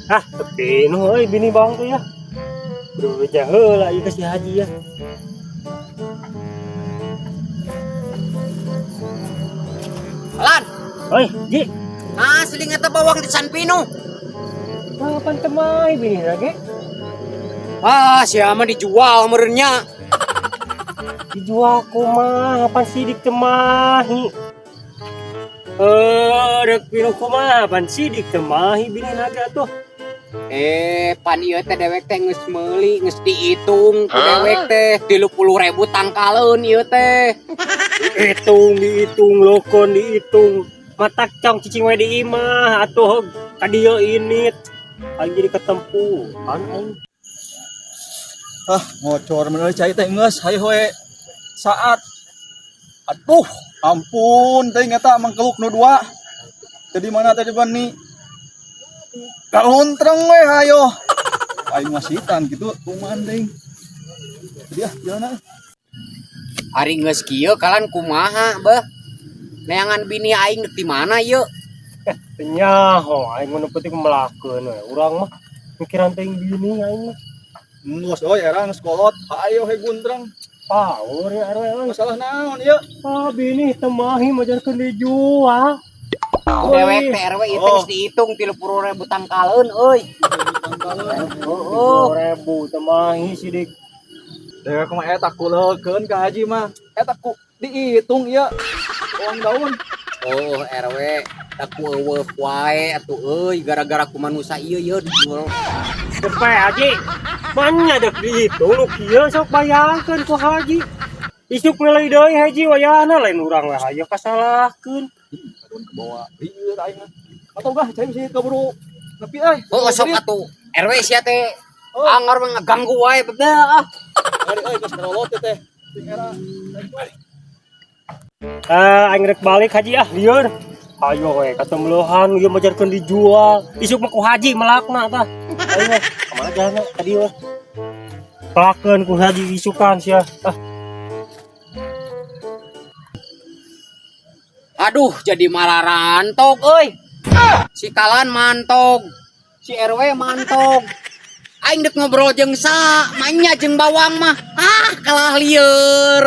Ah, tapi nu euy bini bawang tuh ya. Kudu beja heula ieu ka si Haji ya. Lan, Oi, Ji. ah seling eta bawang di San Pino. Kapan temahi bini lagi? Ah, siapa dijual merenya. Dijual kumaha pan sidik temahi. Eh, rek pinuh kumaha pan sidik temahi bini naga tuh. Eh, pan ieu teh dewek teh geus meuli, geus dihitung ku dewek teh 30.000 tangkaleun ieu teh. Hitung dihitung lokon dihitung. Matak cong cicing we di imah atuh ka dieu init. Aing jadi ketempuhan aing. Ah, ngocor meuleuh cai teh geus hayo we. Saat. Aduh, ampun teh eta mangkeluk nu dua. Jadi mana tadi bani? Kaluntreng we hayo. Aing masitan gitu kumaha deui. Jadi ah jalan ah. Ari geus kieu kalan kumaha beuh? Neangan bini aing dek di mana ieu? Teu nyaho aing mun penting melakeun we. Urang mah mikiran teuing bini aing mah. Geus euy era geus kolot. Hayo he guntreng. Power ya RW euy. Masalah naon ieu? Ah bini temahi majarkeun dijual. Ku dewek teh RW ieu teh Oh. geus dihitung 30.000 tangkaleun euy. Oh, ribu temahi sidik. Dewek mah eta kuleukeun ka haji mah. Eta ku dihitung ieu. Uang daun. Oh, RW, aku eueuh wae atuh euy gara-gara ku manusa ieu ieu dijual. Sampai haji. Mana dek dihitung nu kieu sok bayangkeun ku haji. Isuk meuleuy deui haji wayahna lain urang we hayo kasalahkeun. Aduh kebawa lieur aing mah. Atau gah cai bisi keburu nepi euy. Oh, sok atuh. RW sia teh Oh. anggar mah ngaganggu wae beda ah. Ari euy geus ngarolot teh teh. Sing era. Ah, aing rek balik haji ah lieur. Ayo we katemeuhan ieu majarkeun dijual. Isuk mah ku haji melakna tah. Ayo we, kamana jalanna tadi we. Pelakeun ku haji isukan sia. Ah, Aduh, jadi mararantok euy. Si Kalan mantog, si RW mantog. Aing dek ngobrol jeung sa, mainnya jeung bawang mah. Ah, kalah lieur.